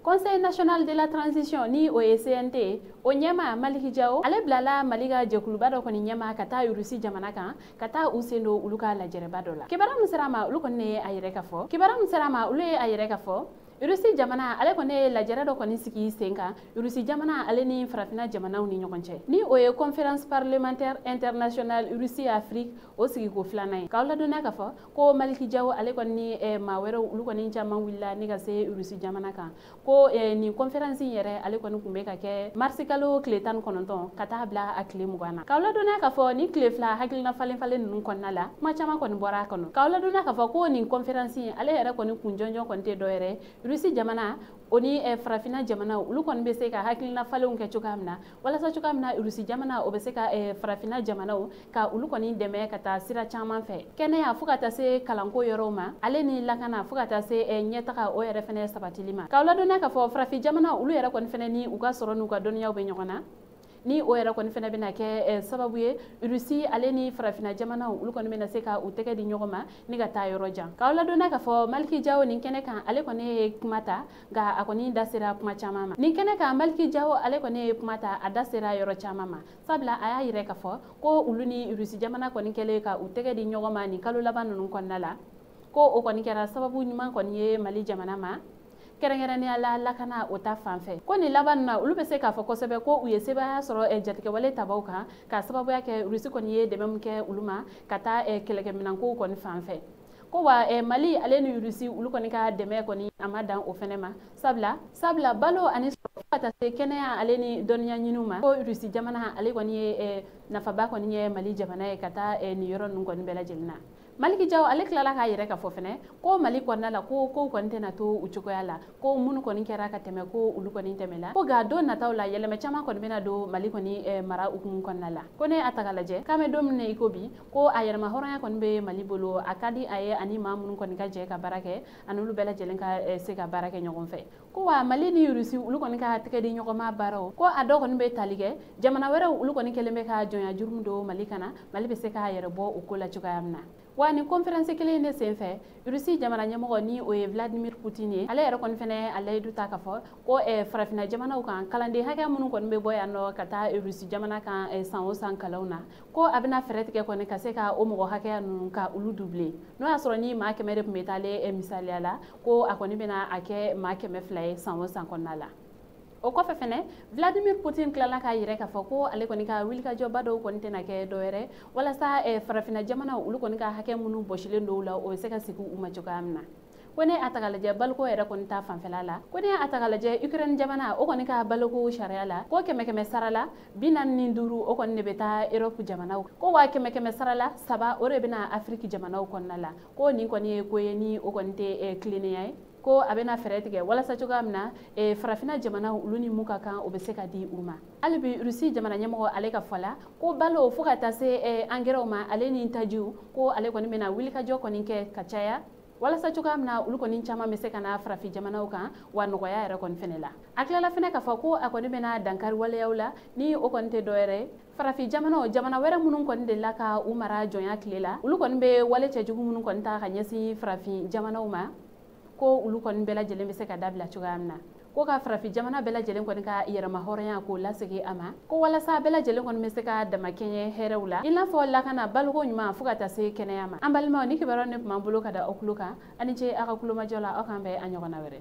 Conseil national de la transition ni o ye CNT, o ɲɛma Maliki Jawo, ale bilala Mali ka jɛkuluba dɔ kɔni ɲɛma ka taa Rusi jamana kan, ka taa u sen don olu ka lajɛrɛba dɔ la. Kibaruya min sera a ma, olu kɔni ye a yɛrɛ ka fɔ. Kibaruya min sera a ma, olu ye a yɛrɛ ka fɔ. Rusi jamana ale kɔni ye lajɛrɛ dɔ kɔni sigi sen kan Rusi jamana ale ni farafinna jamanaw ni ɲɔgɔn cɛ, ni o ye conférence parlementaire internationale Russie Afrique o sigiko filanan ye. K'aw ladɔnniya k'a fɔ ko Maliki Jawo ale kɔni ni maa wɛrɛw olu kɔni caman wulila ni ka se Rusi jamana kan, ko nin conférence in yɛrɛ ale kɔni tun bɛ ka kɛ marisi kalo tile 19 ka taa bila a tile 20 na. K'aw ladɔnniya k'a fɔ nin tile 2 hakilina falen falen ninnu kɔnɔna la, kuma caman kɔni bɔra a kɔnɔ. K'aw ladɔnniya k'a fɔ ko nin conférence in ale yɛrɛ kɔni kun jɔnjɔn kɔni tɛ dɔwɛrɛ, Rusi jamana o ni farafinna jamana olu kɔni bɛ se ka hakilina falenw kɛ cogoya min na, walasa cogoya min na Rusi jamana o bɛ se ka farafinna jamanaw ka olu kɔni dɛmɛ ka taa sira caman fɛ, kɛnɛya fo ka taa se kalanko yɔrɔw ma, ale ni lakana fo ka taa se ɲɛtaga o yɛrɛ fɛnɛ sabatili ma. K'aw ladɔnniya k'a fɔ farafin jamana olu yɛrɛ kɔni fɛnɛ ni u ka sɔrɔ n'u ka dɔnniyaw bɛ ɲɔgɔn na, ni o yɛrɛ kɔni fɛnɛ bɛna kɛ sababu ye Rusi ale ni farafinna jamanaw olu kɔni bɛna se ka u tɛgɛ di ɲɔgɔn ma ni ka taa yɔrɔ jan. K'aw ladɔnniya k'a fɔ Maliki Jawo nin kɛnɛ kan ale kɔni ye kuma ta, nka a kɔni da sera kuma caman ma. Nin kɛnɛ kan Maliki Jawo ale kɔni ye kuma ta, a da sera yɔrɔ caman ma, sabula a y'a yira k'a fɔ ko olu ni Rusi jamana kɔni kɛlen ka u tɛgɛ di ɲɔgɔn ma nin kalo laban ninnu kɔnɔna la, ko o kɔni kɛra sababu ɲuman kɔni ye Mali jamana ma, kɛrɛnkɛrɛnnenya la lakana o ta fan fɛ. Ko nin laban na olu bɛ se k'a fɔ kosɛbɛ ko u ye sebaaya sɔrɔ jatigɛwale tabaw kan, ka sababuya kɛ Rusi kɔni ye dɛmɛ min kɛ olu ma ka taa kɛlɛkɛminɛnkow kɔni fan fɛ. Ko wa Mali ale ni Rusi olu kɔni ka dɛmɛ kɔni a ma dan o fɛnɛ ma, sabula balo ani sɔrɔ fo ka taa se kɛnɛya ale ni dɔnniya ɲiniw ma, ko Rusi jamana ale kɔni ye nafaba kɔni ye Mali jamana ye ka taa nin yɔrɔ ninnu kɔni bɛɛ lajɛlen na. Maliki Jawo ale tilala k'a yɛrɛ ka fɔ fɛnɛ ko Mali kɔnɔna la ko kow kɔni tɛna to u cogoya la, ko minnu kɔni kɛra ka tɛmɛ ko olu kɔni tɛmɛla, ko nka don nataw la yɛlɛma caman kɔni bɛna don Mali kɔni mara hukumu kɔnɔna la. Ko ne a ta k'a lajɛ k'an bɛ don min na i ko bi, ko a yɛrɛma hɔrɔnya kɔni bɛ Mali bolo, a ka di a ye ani maa minnu kɔni ka jɛ ka baara kɛ ani olu bɛɛ lajɛlen ka se ka baara kɛ ɲɔgɔn fɛ. Ko wa Mali ni Rusi olu kɔni ka tɛgɛ di ɲɔgɔn ma baaraw, ko a dɔw kɔni bɛ tali kɛ jamana wɛrɛw olu kɔni kɛlen bɛ ka jɔnya juru don Mali kana, Mali bɛ se k'a yɛrɛ bɔ o ko la cogoya min na. Wa nin conférence kelen in de senfɛ Rusi jamana ɲɛmɔgɔ ni o ye Vladimir Poutine ye, ale yɛrɛ kɔni fɛnɛ a layidu ta k'a fɔ ko farafinna jamanaw kan kalanden hakɛ minnu kɔni bɛ bɔ yan nɔ ka taa Rusi jamana kan san o san kalanw na, ko a bɛna fɛɛrɛ tigɛ kɔni ka se ka o mɔgɔ hakɛya ninnu ka olu doubler, n'o y'a sɔrɔ ni maa 100 de tun bɛ taalen misaliya la, ko a kɔni bɛna a kɛ maa 200 ye san o san kɔnɔna la. O kɔfɛ fɛnɛ Vladimir Poutine tilala k'a yɛrɛ k'a fɔ ko ale kɔni ka wulikajɔba dɔw kɔni tɛna kɛ dɔwɛrɛ walasa farafinna jamanaw olu kɔni ka hakɛ minnu bɔsilen dɔw la o bɛ se ka segin u ma cogoya min na. Ko ne a ta k'a lajɛ baliko yɛrɛ kɔni ta fanfɛla la, ko ne a ta k'a lajɛ Ukraine jamana o kɔni ka baliko sariya la, ko 100 sara la 45 o kɔni de bɛ taa Europe jamanaw, ko wa 100 sara la 3 o de bɛ na Afrique jamanaw kɔnɔna la, ko nin kɔni ye ko ye ni o kɔni tɛ tilennenya ye, ko a bɛna fɛɛrɛ tigɛ walasa cogoya min na farafinna jamanaw olu ni mun ka kan o bɛ se ka di u ma. Hali bi Rusi jamana ɲɛmɔgɔ ale ka fɔ la ko balo fo ka taa se angɛrɛw ma ale ni tajiw, ko ale kɔni bɛna wulikajɔ kɔni kɛ ka caya walasa cogoya min na olu kɔni caman bɛ se ka na farafin jamanaw kan wa nɔgɔya yɛrɛ kɔni fɛnɛ la. A tilala fɛnɛ k'a fɔ ko a kɔni bɛna dankari waleyaw la ni o kɔni tɛ dɔwɛrɛ ye, farafin jamanaw jamana wɛrɛ minnu kɔni delila ka u mara jɔnya tile la, olu kɔni bɛ wale cɛjugu minnu kɔni ta ka ɲɛsin farafin jamanaw ma, ko olu kɔni bɛɛ lajɛlen bɛ se ka dabila cogoya min na, ko ka farafin jamana bɛɛ lajɛlen kɔni ka yɛrɛma hɔrɔnya k'o lasegin a ma, ko walasa bɛɛ lajɛlen kɔni bɛ se ka damakɛɲɛ hɛrɛw la, i n'a fɔ lakana baloko ɲuman fo ka taa se kɛnɛya ma. An balimaw, ni kibaruya ne tun b'an bolo ka da aw tulo kan, aw ni ce aw ka kulomajɔ la, aw k'an bɛn a ɲɔgɔnna wɛrɛ.